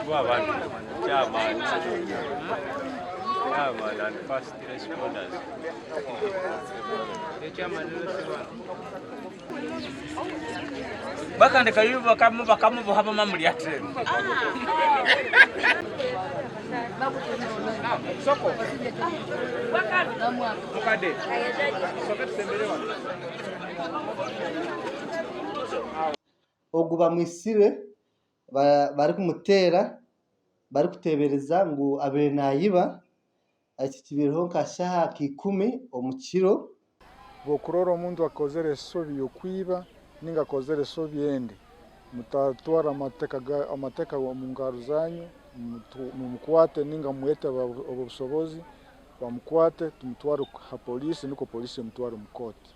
Abantu chairman, chairman and first responders. Bakandi kayu bakamu bakamuboha bamamulya tena. Soko. Mukade. Ogu bamwitsire barikumuteera barikuteebereza ngu abaire naayiba. Eki kibaireho nka shaaha nka ikumi omu kiro. Bw'okurora omuntu akozere esobi y'okwiba ninga akozere esobi endi, mutatwara amateka omu ngaro zanyu, mumukwate ninga mwete ab'obusobozi bamukwate tumutware ha poliisi nukwo poliisi emutware omu kooti.